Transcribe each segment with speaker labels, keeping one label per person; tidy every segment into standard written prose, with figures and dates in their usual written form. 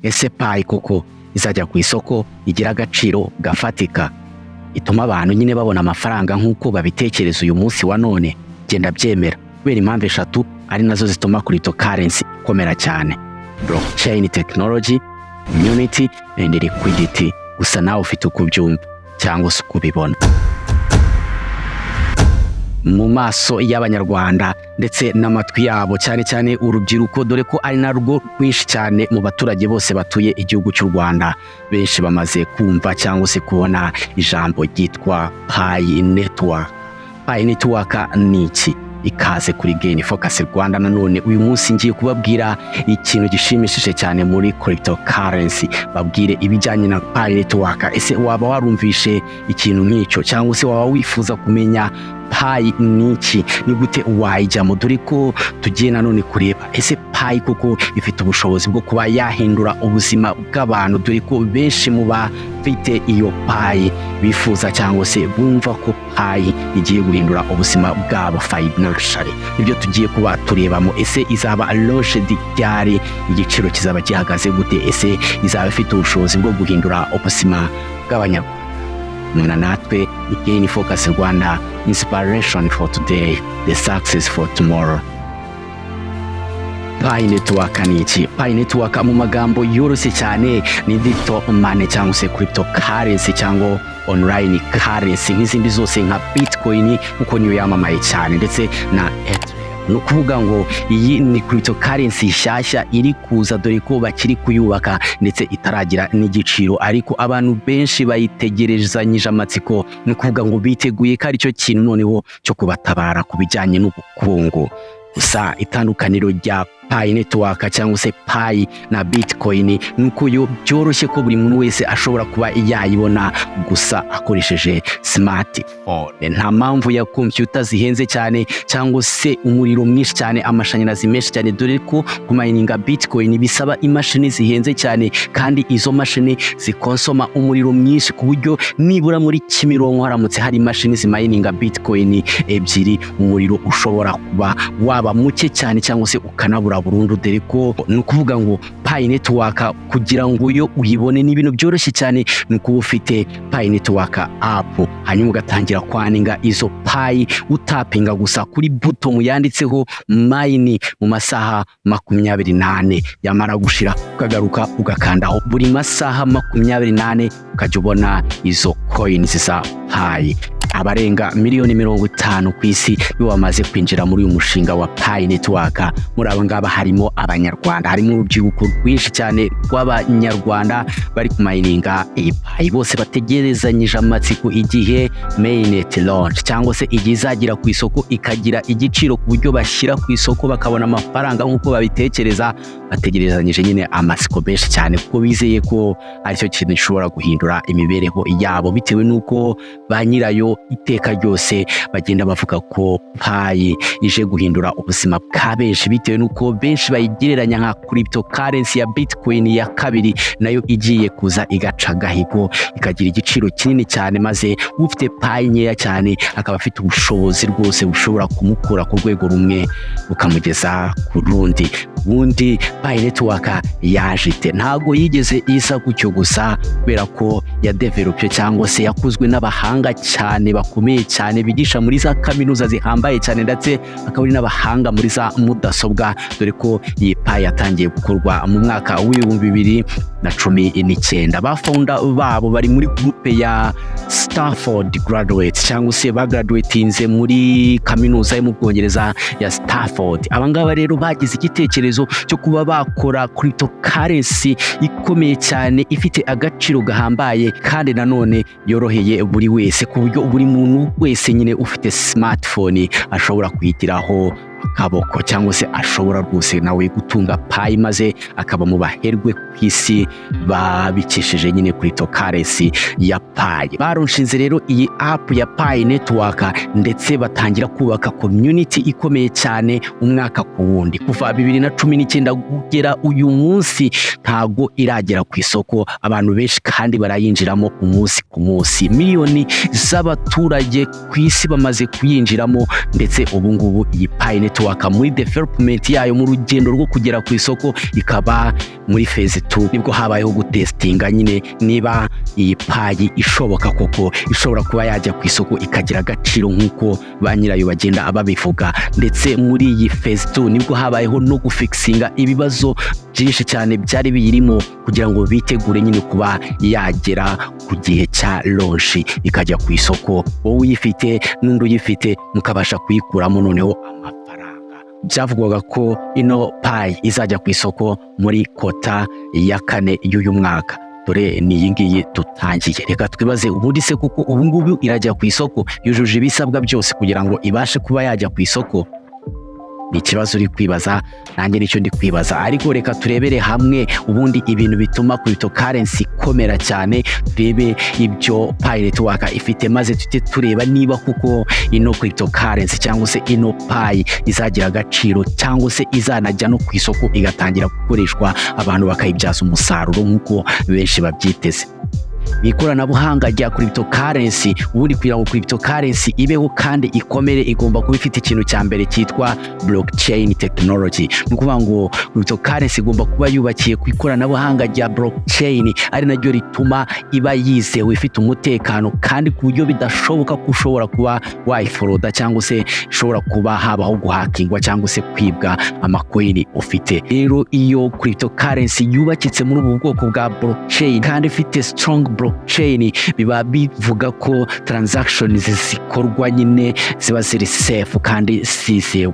Speaker 1: Ese Pi koko izajya ku isoko igira agaciro gafatika, ituma abantu nyine babona amafaranga nk'uko babitekereza uyu munsi wa none? Genda byemera kubera impamvu eshatu, ari nazo zituma cryptocurrency ikomera cyane: blockchain technology, community and liquidity. Gusa nawe ufite uko ubyumva cyangwa se uko ubibona. Mu maso y'Abanyarwanda ndetse n'amatwi yabo, cyane cyane urubyiruko, dore ko ari narwo rwinshi cyane mu baturage bose batuye igihugu cy'u Rwanda, benshi bamaze kumva cyangwa se kubona ijambo ryitwa Pi Network. Pi Network ni iki? Ikaze kuri Gain Focus Rwanda. Nanone uyu munsi ngiye kubabwira ikintu gishimishije cyane muri cryptocurrency, babwire ibijyanye na Pi Network. Ese waba warumvishe ikintu nk'icyo, cyangwa se waba wifuza kumenya Pi ni iki, ni gute wayijyamo? Dore ko tugiye nanone kureba ese Pi koko ifite ubushobozi bwo kuba yahindura ubuzima bw'abantu, dore ko benshi mu bafite iyo Pi bifuza cyangwa se bumva ko Pi igiye guhindura ubuzima bwabo financially. Nibyo tugiye kuba turebamo. Ese izaba launched ryari? Igiciro kizaba gihagaze gute? Ese izaba ifite ubushobozi bwo guhindura ubuzima bw'Abanyarwanda? Mwana natwe ni Gain Focus Rwanda, inspiration for today, the success for tomorrow. Pi Network ni iki? Pi Network mu magambo yoroshye cyane ni digital money cyangwa se cryptocurrency cyangwa online currency nk'izindi zose nka Bitcoin, nkuko niyo yamamaye cyane, ndetse na Ethereum. Ni ukuvuga ngo iyi ni cryptocurrency nshyashya iri kuza, dore ko bakiri kuyubaka ndetse itaragira n'igiciro, ariko abantu benshi bayitegerezanyije amatsiko. Ni ukuvuga ngo biteguye ko aricyo kintu noneho cyo kubatabara ku bijyanye n'ubukungu. Gusa itandukaniro rya Pi Network cyangwa se Pi na Bitcoin ni uko yo byoroshye ko buri muntu wese ashobora kuba yayibona gusa akoresheje smartphone. Nta mpamvu ya computer zihenze cyane cyangwa se umuriro mwinshi cyane, amashanyarazi menshi cyane, dore ko kumayininga Bitcoin bisaba imashini zihenze cyane, kandi izo mashini zikonsoma umuriro mwinshi, ku buryo nibura muri Kimironko haramutse hari imashini zimayininga Bitcoin ebyiri, umuriro ushobora kuba waba muke cyane cyangwa se ukanabura burundu. Dore ko ni ukuvuga ngo Pi Network kugira ngo yo uyibone ni ibintu byoroshye cyane. Ni ukuba ufite Pi Network app, hanyuma ugatangira kwaninga izo Pi, utapinga gusa kuri button yanditseho mine. Mu masaha 24 yamara gushira, ukagaruka ugakandaho buri masaha 24, ukajya ubona izo coins za Pi. Abarenga miliyoni 50 ku isi nibo bamaze kwinjira muri uyu mushinga wa Pi Network. Muri aba ngaba harimo Abanyarwanda, harimo urubyiruko rwinshi cyane rw'Abanyarwanda bari kumayininga iyi Pi. Bose bategerezanyije amatsiko igihe mainnet launch, cyangwa se igihe izagera ku isoko ikagira igiciro ku buryo bashyira ku isoko bakabona amafaranga nk'uko babitekereza. Bategerezanyije nyine amatsiko menshi cyane, kuko bizeye ko aricyo kintu gishobora guhindura imibereho yabo, bitewe n'uko ba nyirayo iteka ryose bagenda bavuga ko Pi ije guhindura ubuzima bwa benshi, bitewe n'uko benshi bayigereranya nka cryptocurrency ya Bitcoin ya kabiri, nayo igiye kuza igaca agahigo, ikagira igiciro kinini cyane, maze ufite Pi nkeya cyane akaba afite ubushobozi rwose bushobora kumukura ku rwego rumwe bukamugeza ku rundi. Ubundi Pi Network yaje ite? Ntabwo yigeze iza gutyo gusa, kubera ko yadevelopye cyangwa se yakozwe n'abahanga cyane bakomeye cyane, bigisha muri za kaminuza zihambaye cyane, ndetse akaba ari n'abahanga muri za mudasobwa, dore ko iyi Pi yatangiye gukorwa mu mwaka w'2019. Ba founder babo bari muri groupe ya Stanford graduates, cyangwa se bagraduatinze muri kaminuza yo mu Bwongereza ya Stanford. Abangaba rero bagize igitekerezo cyo kuba bakora cryptocurrency ikomeye cyane, ifite agaciro gahambaye, kandi nanone yoroheye buri wese, ku buryo buri muntu wese nyine ufite smartphone ashobora kuyigiraho akaboko, cyangwa se ashobora rwose nawe gutunga Pi, maze akaba mu baherwe ku isi babikesheje nyine cryptocurrency ya Pi. Baronshinze rero iyi app ya Pi Network, ndetse batangira kubaka community ikomeye cyane umwaka ku wundi kuva 2019 kugera uyu munsi. Ntago iragera ku isoko, abantu benshi kandi barayinjiramo umunsi ku munsi. Miliyoni z'abaturage ku isi bamaze kuyinjiramo, ndetse ubu ngubu iyi Pi Network Network muri development yayo, mu rugendo rwo kugera ku isoko, ikaba muri phase 2. Nibwo habayeho gutestinga nyine niba iyi Pi ishoboka koko, ishobora kuba yajya ku isoko ikagira agaciro nk'uko ba nyirayo bagenda babivuga. Ndetse muri iyi phase 2 nibwo habayeho no gufixinga ibibazo byinshi cyane byari biyirimo, kugira ngo bitegure nyine kuba yagera ku gihe cya launch, ikajya ku isoko, wowe uyifite n'undi uyifite mukabasha kuyikuramo noneho amafaranga. Byavugwaga ko ino Pi izajya ku isoko muri quarter ya kane y'uyu mwaka. Dore ni iyi ngiyi dutangiye. Reka twibaze ubundi se kuko ubu ngubu irajya ku isoko? Yujuje ibisabwa byose kugira ngo ibashe kuba yajya ku isoko? Ni ikibazo uri kwibaza, nanjye nicyo ndi kwibaza. Ariko reka turebere hamwe ubundi ibintu bituma cryptocurrency ikomera cyane, turebe ibyo Pi Network ifite, maze tujye tureba niba kuko ino cryptocurrency cyangwa se ino Pi izagira agaciro, cyangwa se izanajya no ku isoko igatangira gukoreshwa, abantu bakayibyaza umusaruro nk'uko benshi babyiteze. Mu ikoranabuhanga rya cryptocurrency, ubundi kugira ngo cryptocurrency ibeho kandi ikomere, igomba kuba ifite ikintu cya mbere cyitwa blockchain technology. Ni ukuvuga ngo cryptocurrency igomba kuba yubakiye ku ikoranabuhanga rya blockchain, ari naryo rituma iba yizewe, ifite umutekano, kandi ku buryo bidashoboka ko ushobora kuba wayiforoda, cyangwa se ishobora kuba habaho guhackingwa cyangwa se kwibwa amacoin ufite. Rero iyo cryptocurrency yubakitse muri ubu bwoko bwa blockchain kandi ifite strong blockchain, biba bivuga ko transactions zikorwa nyine ziba ziri safe kandi zizewe.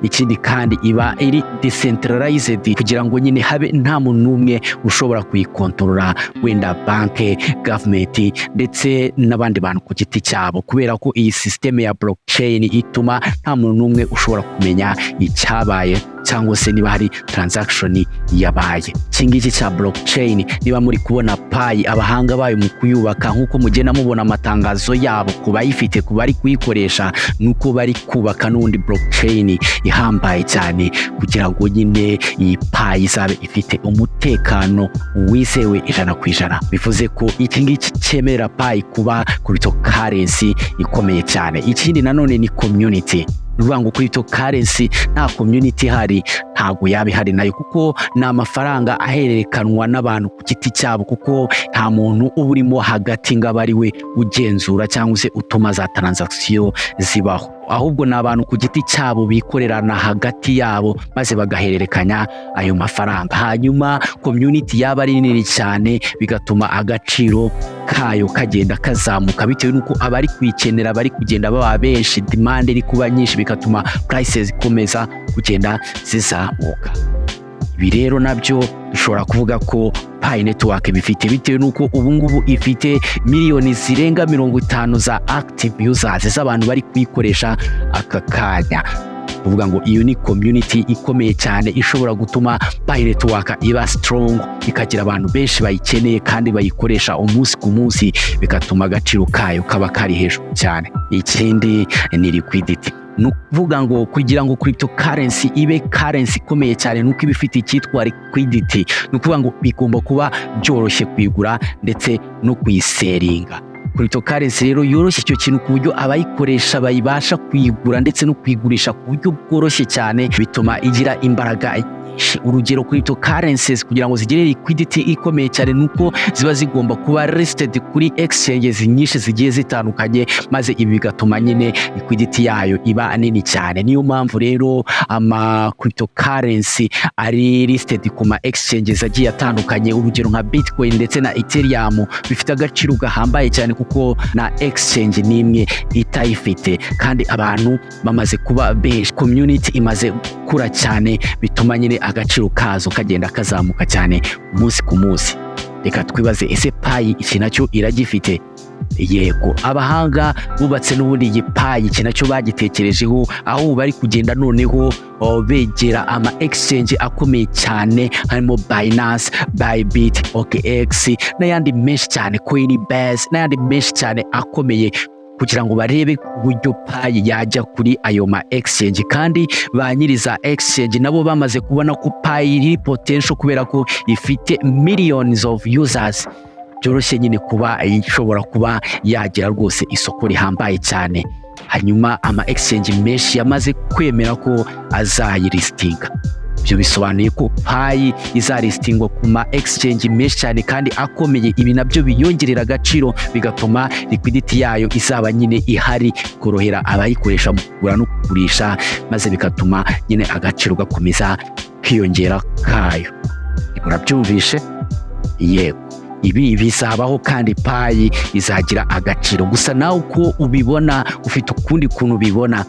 Speaker 1: Ikindi kandi, iba iri decentralized, kugira ngo nyine habe nta muntu n'umwe ushobora kuyikontorora, wenda banke, government ndetse n'abandi bantu ku giti cyabo, kubera ko iyi système ya blockchain ituma nta muntu n'umwe ushobora kumenya icyabaye cyangwa se niba hari transaction yabaye. Iki ngiki cya blockchain, niba muri kubona Pi, abahanga bayo mu kuyubaka, nk'uko mugenda mubona amatangazo yabo ku bayifite, ku bari kuyikoresha, nuko bari kubaka n'ubundi blockchain ihambaye cyane, kugira ngo nyine iyi Pi izabe ifite umutekano wizewe 100%. Bivuze ko iki ngiki cyemerera Pi kuba cryptocurrency ikomeye cyane. Ikindi nanone ni community. Ni ukuvuga ngo cryptocurrency nta community ihari ntabwo yaba ihari nayo, kuko ni amafaranga ahererekanwa n'abantu ku giti cyabo, kuko nta muntu uba urimo hagati ngo abe ari we ugenzura cyangwa se utuma za transaction zibaho, ahubwo ni abantu ku giti cyabo bikorerana hagati yabo, maze bagahererekanya ayo mafaranga. Hanyuma community yaba ari nini cyane, bigatuma agaciro kayo kagenda kazamuka, bitewe n'uko abari kuyikenera bari kugenda baba benshi, demand iri kuba nyinshi, bigatuma prices zikomeza kugenda zizamuka. Ibi rero nabyo dushobora kuvuga ko Pi Network bifite, bitewe n'uko ubu ngubu ifite miliyoni zirenga 50 za active users, z'abantu bari kuyikoresha aka kanya. Kuvuga ngo iyo ni community ikomeye cyane ishobora gutuma Pi Network iba strong, ikagira abantu benshi bayikeneye kandi bayikoresha umunsi ku munsi, bigatuma agaciro kayo kaba kari hejuru cyane. Ikindi ni liquidity. Ni ukuvuga ngo kugira ngo cryptocurrency ibe currency ikomeye cyane, nuko iba ifite icyitwa liquidity. Ni ukuvuga ngo bigomba kuba byoroshye kuyigura ndetse no kuyisellinga. Cryptocurrency rero yoroshye icyo kintu, ku buryo abayikoresha bayibasha kuyigura ndetse no kuyigurisha ku buryo bworoshye cyane, bituma igira imbaraga nyinshi. Urugero, cryptocurrencies kugira ngo zigire liquidity ikomeye cyane, nuko ziba zigomba kuba listed kuri exchanges nyinshi zigiye zitandukanye, maze ibi bigatuma nyine liquidity yayo iba nini cyane. Niyo mpamvu rero ama cryptocurrency ari listed ku ma exchanges agiye atandukanye, urugero nka Bitcoin ndetse na Ethereum, bifite agaciro gahambaye cyane, kuko na exchange n'imwe itayifite, kandi abantu bamaze kuba benshi, community imaze gukura cyane, bituma nyine agaciro kazo kagenda kazamuka cyane umunsi ku munsi. Reka twibaze, ese Pi iki nacyo iragifite? Yego, abahanga bubatse n'ubundi iyi Pi iki nacyo bagitekerejeho, aho bari kugenda noneho begera ama exchange akomeye cyane, harimo Binance, Bybit, OKX n'ayandi menshi cyane, Coinbase n'ayandi menshi cyane akomeye, kugira ngo barebe uburyo Pi yajya kuri ayo ma exchange. Kandi ba nyiri za exchange nabo bamaze kubona ko Pi iri potential, kubera ko ifite millions of users, byoroshye nyine kuba ishobora kuba yagira rwose isoko rihambaye cyane. Hanyuma ama exchange menshi yamaze kwemera ko azayilistinga. Ibyo bisobanuye ko Pi izalistingwa ku ma exchange menshi cyane kandi akomeye. Ibi nabyo biyongerera agaciro, bigatuma liquidity yayo izaba nyine ihari, korohera abayikoresha mu kugura no kugurisha, maze bigatuma nyine agaciro gakomeza kwiyongera kayo. Urabyumvishe? Yego, ibi bizabaho kandi Pi izagira agaciro. Gusa nawe uko ubibona, ufite ukundi kuntu ubibona,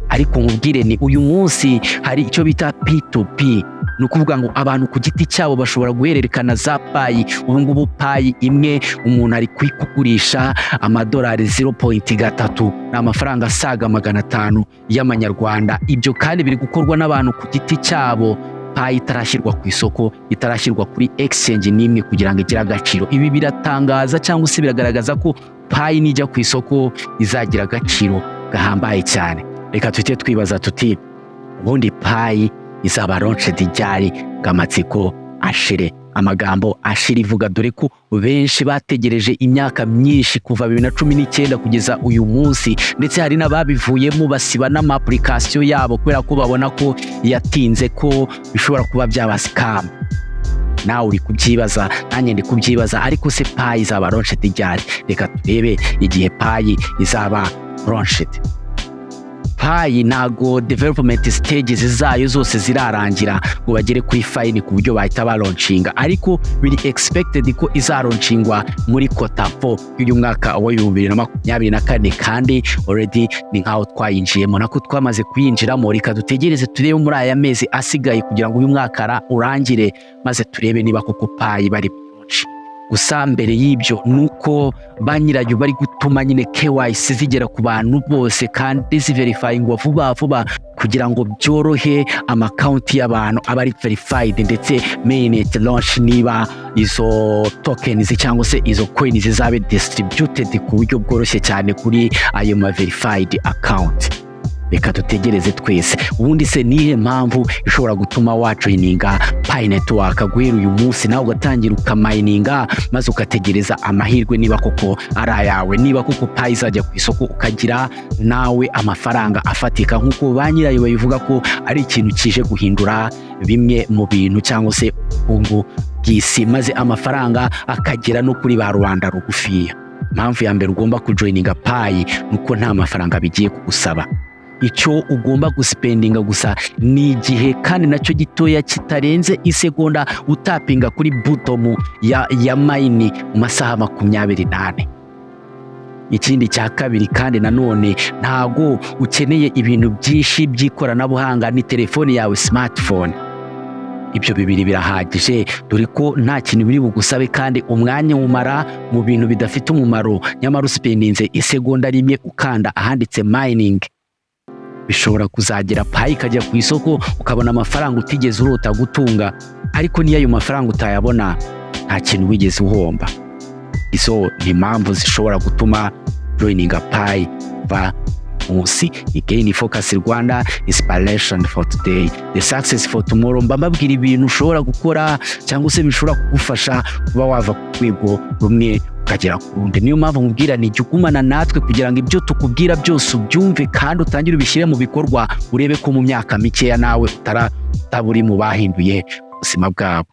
Speaker 1: ariko nkubwire ni uyu munsi hari icyo bita P2P. Ni ukuvuga ngo abantu ku giti cyabo bashobora guhererekana za Pi. Ubu ngubu Pi imwe umuntu ari kuyikugurisha amadolari 0.3, ni amafaranga asaga 500 y'amanyarwanda. Ibyo kandi biri gukorwa n'abantu ku giti cyabo, Pi itarashyirwa ku isoko, itarashyirwa kuri exchange n'imwe kugira ngo igire agaciro. Ibi biratangaza cyangwa se biragaragaza ko Pi nijya ku isoko izagira agaciro gahambaye cyane. Reka tujye twibaza tuti: ubundi Pi izaba launched ryari? Ngo amatsiko ashire, amagambo ashira ivuga, dore ko benshi bategereje imyaka myinshi kuva 2019 kugeza uyu munsi, ndetse hari n'ababivuyemo basiba n'ama application yabo kubera ko babona ko yatinze, ko bishobora kuba byaba scam. Nawe uri kubyibaza, nanjye ndi kubyibaza. Ariko se Pi izaba launched ryari? Reka turebe igihe Pi izaba launched. Pi ntago development stages zayo zose zirarangira ngo bagere kuri final ku buryo bahita balaunchinga, ariko biri expected ko izalaunchingwa muri quarter 4 y'uyu mwaka wa 2024, kandi already ni nkaho twayinjiyemo, nako twamaze kuyinjiramo. Reka dutegereze turebe muri aya mezi asigaye kugira ngo uyu mwaka urangire, maze turebe niba koko Pi bari launch. Gusa mbere y'ibyo ni uko ba nyirayo bari gutuma nyine KYC zigera ku bantu bose kandi ziverifyingwa vuba vuba, kugira ngo byorohe ama account y'abantu aba ari verified, ndetse mainnet launch, niba izo tokens cyangwa se izo coins zizabe distributed ku buryo bworoshye cyane kuri ayo ma verified account. Reka dutegereze twese. Ubundi se nihe mpamvu ishobora gutuma wajoininga Pi Network guhera uyu munsi, nawe ugatangira ukamininga, maze ugategereza amahirwe niba koko ari ayawe, niba koko Pi izajya ku isoko, ukagira nawe amafaranga afatika nk'uko ba nyirayo babivuga ko ari ikintu kije guhindura bimwe mu bintu cyangwa se ubukungu bw'isi, maze amafaranga akagera no kuri ba rubanda rugufiya? Impamvu ya mbere ugomba kujoininga Pi ni uko nta mafaranga bigiye kugusaba. Icyo ugomba guspendinga gusa ni igihe, kandi nacyo gitoya kitarenze isegonda, utapinga kuri button ya mine mu masaha 24. Ikindi cya kabiri kandi nanone, ntago ukeneye ibintu byinshi by'ikoranabuhanga, ni telefone yawe smartphone. Ibyo bibiri birahagije, dore ko nta kintu biri bugusabe, kandi umwanya umara mu bintu bidafite umumaro, nyamara uspendinze isegonda rimwe ukanda ahanditse mining, bishobora kuzagera Pi ikajya ku isoko, ukabona amafaranga utigeze urota gutunga. Ariko niyo ayo mafaranga utayabona, nta kintu wigeze uhomba. Izo ni impamvu zishobora gutuma joininga Pi va munsi. Again, Focus Rwanda, inspiration for today, the success for tomorrow. Mba mbabwira ibintu ushobora gukora cyangwa se bishobora kugufasha kuba wava ku rwego rumwe ukagera ku rundi. Niyo mpamvu nkubwira ni jya ugumana natwe kugira ngo ibyo tukubwira byose ubyumve kandi utangire ubishyire mu bikorwa, urebe ko mu myaka mikeya nawe utaba uri mu bahinduye ubuzima bwabo.